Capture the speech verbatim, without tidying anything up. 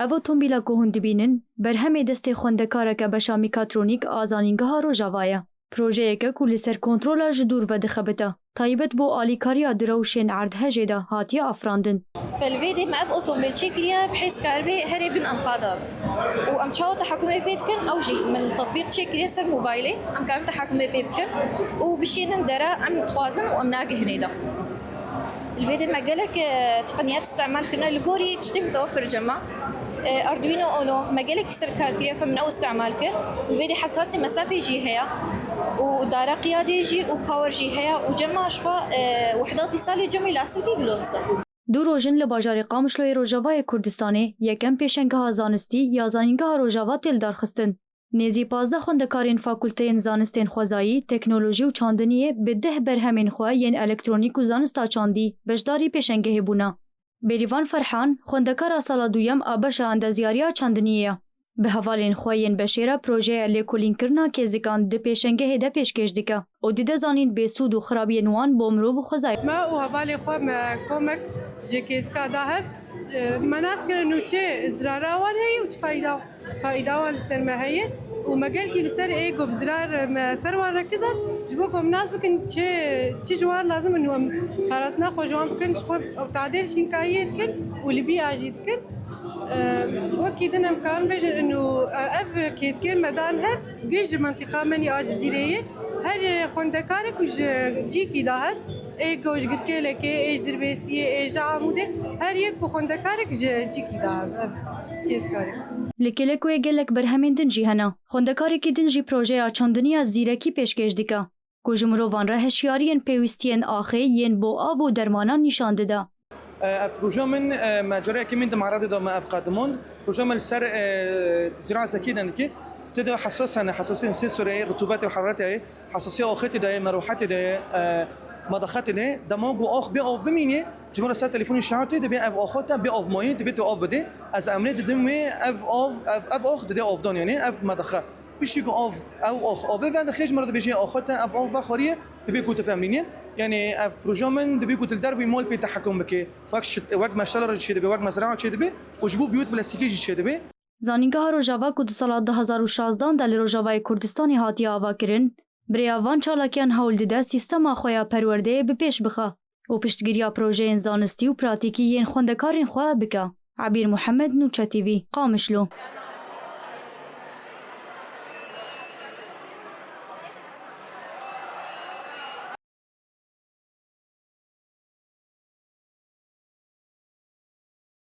Ev otomobîla ku hûn dibînin, berhemê destê xwendekareke beşa mîkatronîk a Zanîngeha Rojava ye. Projeyeke ku li ser kontrola ji dûr vedixebite, taybet bo alîkariya di rewşên erdhejê de hatiye afirandin. Felvêdê me ev otomobîl çêkiriye, bi hêz karibê herê bin enqadan. Û em çawa tehakumê pê dikin, ew jî min tetbîq çêkiriye ser mobaylê, em karin tehakumê pê bikin û bişînin dere, em dixwazin û em nagihînê de. Li vê de me gelek, e, teqniyat îstemal kirine li gorî tiştê mutewefir cema. E, Arduino Uno, me gelekî ser kar kiriye, femine û îstemal kir. Li vê de hesasê mesafê jî heye û dara qiyadê jî û power jî heye û cema ji xwe, e, wehda îtîsalê cemê lastikî bi lots e. Du roj in li bajarê Qamişloyê Rojavayê Kurdistanê yekem pêşengeha zanistî ya Zanîngeha Rojava tê lidarxistin. Nêzî pazdeh xwendekarên Fakulteyên Zanistên Xwezayî, Teknolojî û Çandiniyê bi deh berhemên xwe yên elektronîk û zanista çandî beşdarî pêşengehê bûne. Bêrîvan Ferhan, xwendekara sala duyem a beşa endezyariya çandiniyê ye. Bi hevalên xwe yên beşê re projeya lêkolînkirina kêzikan di pêşengehê de pêşkêş dike û dide zanîn bêsûd û xirabiyên wan bo mirov û xwezayê. Me û hevalê xwe me komek ji kêzika da hev, e, me nas kirin û çi zirara wan heye û çi fayda, fayda wan li ser me heye û me gelkî li ser ê ku bi zirar me ser wan rekizan, ji bo ku em nas bikin çi, çi ji wan lazim in û em parastina xwe ji wan bikin, ji xwe ew tadê li şînkayiyê dikin û li bîya jî dikin. E, wekî din em karin bêjin û, e, ev kêzkên me dan hev giş ji mentiqa me nî a Cizîrê ye. Her, e, xwendekarek û ji cîkî da hev. Ê ku ji Girkêlekê, ê ji Dirbêsiyê, ê ji Amûdê, her yek ku xwendekarek ji cîkî da ev kêzkarê. Li Kêlekoyê gelek berhemên din jî hene. Xwendekarekî din jî projeya çandiniya zîrekî pêşkêş dike, ku ji mirovan re hişyariyên pêwîstiyên axê yên bo av û dermanan nîşan dide. Ev proje min, e, me cara yekemîn di meredê de me ev qedimand. Proje min li ser, e, zira zekî de dikî. Tê de hesas hene, hesasiyên sê soreyê, rutubetê û heraretê ye. Hesasiya axê tê de ye, merûhetê de ye, e, medexetê de ye. Dema ku ax bê av bimînê, ji bo re ser telefonê şartê dibê ev axa te bê avmayî, dibê tu av bidê. Ez emrê didim wê ev av, ev, ev ax didê avdan, yanî ev medexe. Piştî ku av, ew ax, avê vedixê ji me re dibêje axa te ev av vexwariye, dibê ku tu femînî. Yanî ev proje min dibê ku tu li dervî mal pê tehekum bikê. Wek şit, wek meştela re çêdibe, wek mezra re çêdibe û ji bo biyût plastîkê jî çêdibe. Zanîngeha Rojava ku di sala du hazar û şazdan de li Rojavayê Kurdistanê hatiye avakirin, bi rêya van çalakiyan hewl dide sîstema xwe ya perwerdeyê bi pêş bixe û piştgiriya projeyên zanistî û pratîkî yên xwendekarên xwe bike. Ebîr Muhammed, Nûçe T V, Qamişlo.